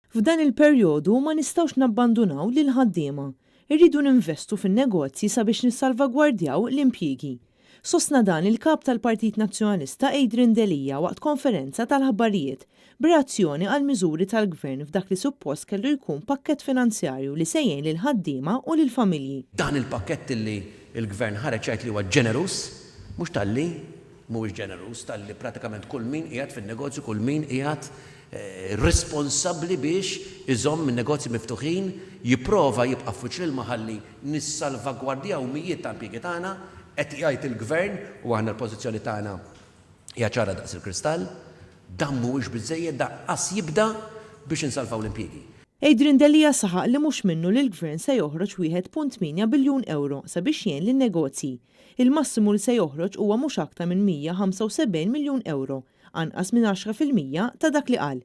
F'dan il-perjodu ma nistgħux nabbandunaw lill-ħaddiema. Irridu ninvestu fin-negozji sabiex nissalvagwardjaw l-impjiegi. Sostna dan il-Kap tal-Partit Nazzjonalista Adrian Delia waqt konferenza tal-aħbarijiet b'reazzjoni għall-miżuri tal-Gvern f'dak li suppost kellu jkun pakkett finanzjarju li se jgħin lill-ħaddiema u lill-familji. Dan il-pakkett li l-Gvern ħareġ jgħid li huwa ġeneruż, mhux talli mhuwiex ġeneruż, talli pratikament kull min qiegħed fin-negozju, kull min qiegħed responsabbli biex iżomm in-negozji miftuħin, jipprova jibqa' f'wiċċ l-ilma ħalli nissalvagwardjaw mijiet ta' impjiegi tagħna, qed jgħid il-Gvern, u aħna l-pożizzjoni tagħna hija ċara daqs il-kristall, dan mhuwiex biżżejjed, dan qas jibda biex insalvaw l-impjiegi. Adrian Delia saħaq li mhux minnu li l-Gvern se joħroġ 1.8 biljun ewro sabiex jgħin lin-negozji. Il-massimu li se joħroġ huwa mhux aktar minn 175 miljun ewro, anqas minn 10% ta' dak li qal.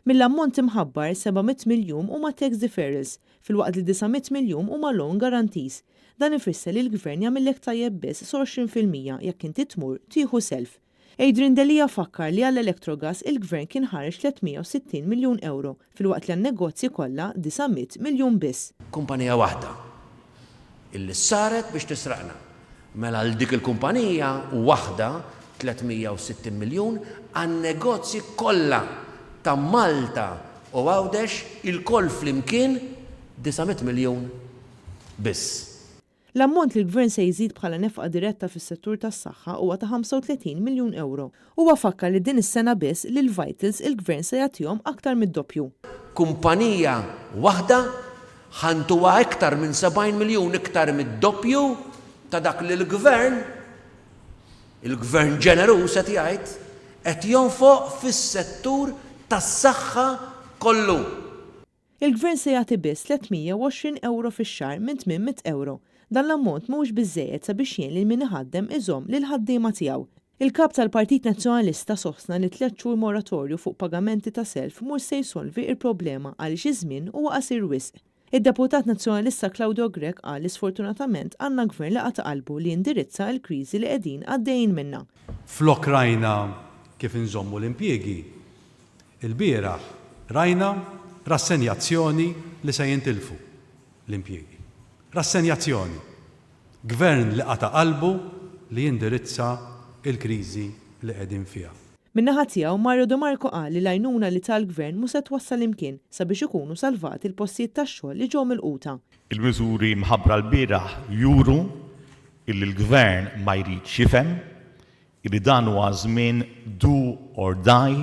Mill-ammont imħabbar, 700 miljum huma tax deferrals, filwaqt li 900 miljum huma loan guarantees. Dan ifisser li l-Gvern jagħmillek tajjeb biss sa 20% jekk inti tmur tieħu self. Adrian Delia fakkar li għall-Electrogas il-Gvern kien ħareġ 360 miljun ewro, filwaqt li għan-negozji kollha 900 miljun biss. Kumpanija waħda illi saret biex tisraqna. Mela għal dik il-kumpanija waħda 360 miljun għan-negozji kollha ta' Malta u Għawdex ilkoll flimkien 900 miljun biss. L-ammont li l-Gvern se jżid bħala nefqa diretta fis-settur tas-saħħa huwa ta' 35 miljun ewro. Huwa fakkar li din is-sena biss lil Vitals il-Gvern se jagħtihom aktar mid-doppju. Kumpanija waħda ħa ntuha iktar minn 70 miljun iktar mid-doppju ta' dak li l-Gvern, il-Gvern ġeneruż qed jgħid, qed jonfoq fis-settur tas-saħħa kollu. Il-Gvern se jagħti biss 320 ewro fix-xahar minn 800 ewro. Dan l-ammont mhuwiex biżżejjed sabiex jgħin lil min iħaddem iżomm lill-ħaddiema tiegħu. Il-Kap tal-Partit Nazzjonalista sostna li tliet xhur moratorju fuq pagamenti ta' self mhux se jsolvi il-problema għaliex iż-żmien huwa qasir wisq. Id-Deputat Nazzjonalista Claudio Grech qal li sfortunatament għandna Gvern li qata' qalbu li jindirizza l-kriżi li qegħdin għaddejjin minnha. Flok rajna kif inżommu l-impjiegi, ilbieraħ rajna rassenjazzjoni li se jintilfu l-impjiegi. Rassenjazzjoni! Gvern li qata' qalbu li jindirizza l-kriżi li qegħdin fiha. Min-naħa tiegħu, Mario de Marco qal li l-għajnuna li ta l-Gvern mhux se twassal imkien sabiex ikunu salvati l-postijiet tax-xogħol li ġew milquta. Il-miżuri mħabbra lbieraħ juru illi l-Gvern ma jridx jifhem illi dan huwa żmien do or die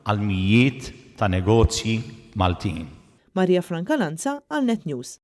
għal mijiet ta' negozji Maltin. Maria Franca Lanza għal Net News.